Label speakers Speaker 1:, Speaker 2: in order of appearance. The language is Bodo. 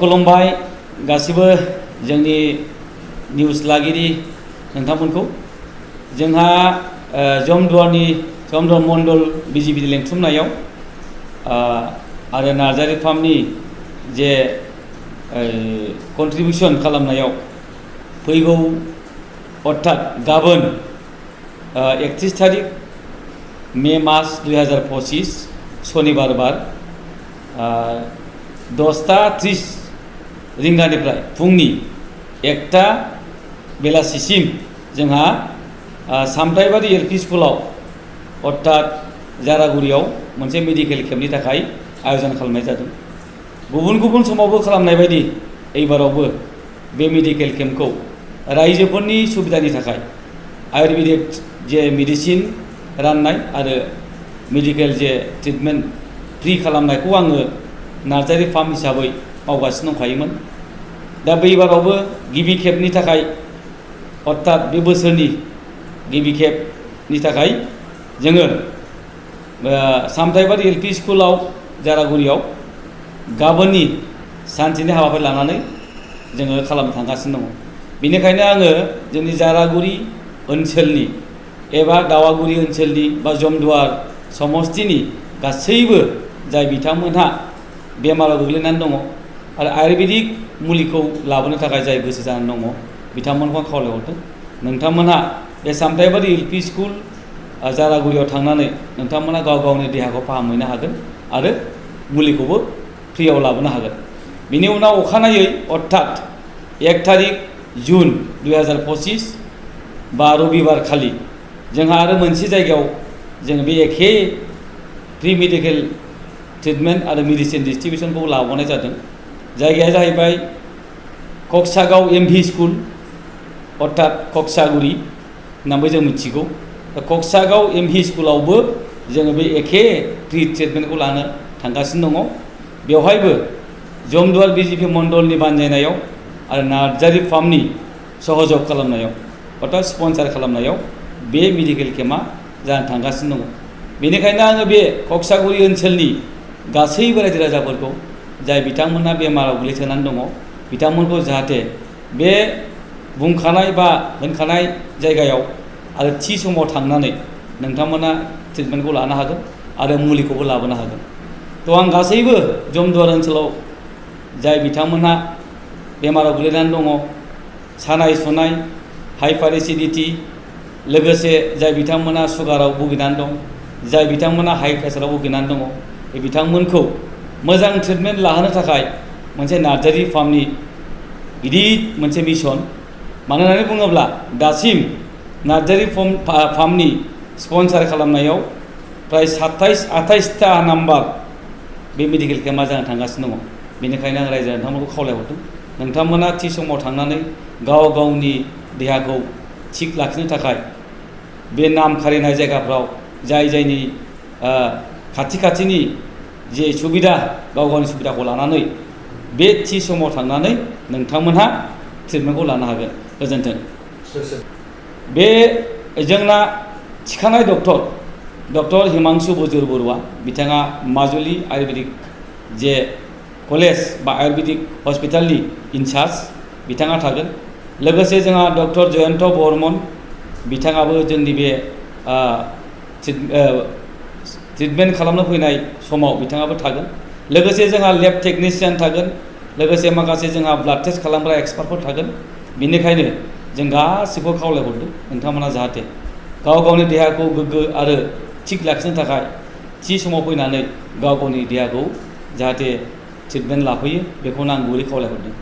Speaker 1: खुलुमबाय गासिबो जोंनि निउस लागिरि नोंथांमोनखौ जोंहा जमदुवार मंडल बिजिपि लेंथुमनायाव आरो नार्जारी फार्मनि जे कन्ट्रिबिउसन खालामनायाव फैगौ अर्थात गाबोन 31 तारिख मे मास 2025 शनिबार बार 10:30 रिंगानिफ्राय फुंनि 1टा बेलासिसिम जोंहा सामथाइबारि एलपि स्कुलाव अर्थात जारागुरियाव मोनसे मेडिकेल केम्पनि थाखाय आयोजन खालामनाय जादों। गुबुन गुबुन समावबो खालामनाय बायदि एबारावबो बे मेडिकेल केम्पखौ रायजोफोरनि सुबिदानि थाखाय आयुर्वेदिक जे मेडिसिन राननाय आरो मेडिकेल जे ट्रिटमेन्ट फ्रि खालामनायखौ आङो नार्जारी फार्म हिसाबै मावगासिनो दंखायोमोन। दा बैबारावबो गिबि खेबनि थाखाय अर्थात बे बोसोरनि गिबि खेबनि थाखाय जोङो सामथाइबारि एलपि स्कुलाव जारागुरियाव गाबोननि सानसेनि हाबाफारि लानानै जोङो खालामनो थांगासिनो दङ। बेनिखायनो आङो जोंनि जारागुरि ओनसोलनि एबा दावागुरि ओनसोलनि बा जमदुवार समस्तिनि गासैबो जाय बिथांमोनहा बेमाराव गोग्लैनानै दङ आरो आयुर्वेदिक मुलिखौ लाबोनो थाखाय जाय गोसो जानानै दङ बिथांमोनखौ आं खावलायहरदों। नोंथांमोनहा बे सामथाइबारि एलपि स्कुल जारागुरियाव थांनानै नोंथांमोना गाव गावनि देहाखौ फाहामहैनो हागोन आरो मुलिखौबो फ्रियाव लाबोनो हागोन। बिनि उनाव अखानायै अर्थात 1 तारिख जुन 2025 बा रबिबार खालि जोंहा आरो मोनसे जायगायाव जों बे एखे फ्रि मेडिकेल ट्रिटमेन्ट आरो मेडिसिन डिस्ट्रिबिउसनखौ लाबोनाय जादों। जायगाया जाहैबाय कक्सागाव एमभि स्कुल अर्थात कक्सागुरि होननानैबो जों मिथिगौ। कक्सागाव एमभि स्कुलावबो जोङो बे एखे फ्रि ट्रिटमेन्टखौ लानो थांगासिनो दङ। बेवहायबो जमदुवार बिजिपि मण्डलनि बानजायनायाव आरो नार्जारी फार्मनि सहयोग खालामनायाव अर्थात स्पन्सार खालामनायाव बे मेडिकेल केम्पआ जानो थांगासिनो दङ। बेनिखायनो आङो बे कक्सागुरि ओनसोलनि गासैबो रायजो राजाफोरखौ जाय बिथांमोनहा बेमाराव गोग्लैसोनानै दङ बिथांमोनखौ जाहाथे बे बुंखानाय बा होनखानाय जायगायाव आरो थि समाव थांनानै नोंथांमोना ट्रिटमेन्टखौ लानो हागोन आरो मुलिखौबो लाबोनो हागोन। थ' आं गासैबो जमदुवार ओनसोलाव जाय बिथांमोनहा बेमाराव गोग्लैनानै दङ सानाय सुनाय हाइपार एसिडिटी लोगोसे जाय बिथांमोना सुगाराव भुगिनानै दं जाय बिथांमोना हाइ प्रेसाराव भुगिनानै दङ बे बिथांमोनखौ मोजां ट्रिटमेन्ट लाहोनो थाखाय मोनसे नार्जारी फार्मनि गिदिर मोनसे मिशन। मानो होननानै बुङोब्ला दासिम नार्जारी फार्मनि स्पन्सार खालामनायाव प्राय 27-28टा नाम्बार बे मेडिकेल केम्पआ जानो थांगासिनो दङ। बेनिखायनो आं रायजो नोंथांमोनखौ खावलायहरदों नोंथांमोना थि समाव थांनानै गाव गावनि देहाखौ थिग लाखिनो थाखाय बे नाम खारिनाय जायगाफ्राव जायनि खाथिनि जे सुबिदा गाव गावनि सुबिदाखौ लानानै बे थि समाव थांनानै नोंथांमोनहा ट्रिटमेन्टखौ लानो हागोन। गोजोन्थों। बे जोंना थिखानाय डक्टर हिमांशु बजुर बरुवा बिथाङा माजुलि आयुर्वेदिक जे कलेज बा आयुर्वेदिक हस्पिटालनि इनचार्ज बिथाङा थागोन। लोगोसे जोंहा डक्टर जयन्त बर्मन बिथाङाबो जोंनि बे ट्रिटमेन्ट खालामनो फैनाय समाव बिथाङाबो थागोन। लोगोसे जोंहा लेब टेकनिशियान थागोन। लोगोसे माखासे जोंहा ब्लाड टेस्ट खालामग्रा एक्सपार्टफोर थागोन। बेनिखायनो जों गासिबो खावलायहरदों नोंथांमोना जाहाथे गाव गावनि देहाखौ गोग्गो आरो थिग लाखिनो थाखाय थि समाव फैनानै गाव गावनि देहाखौ जाहाथे ट्रिटमेन्ट लाफैयो बेखौनो आं गुरै खावलायहरदों।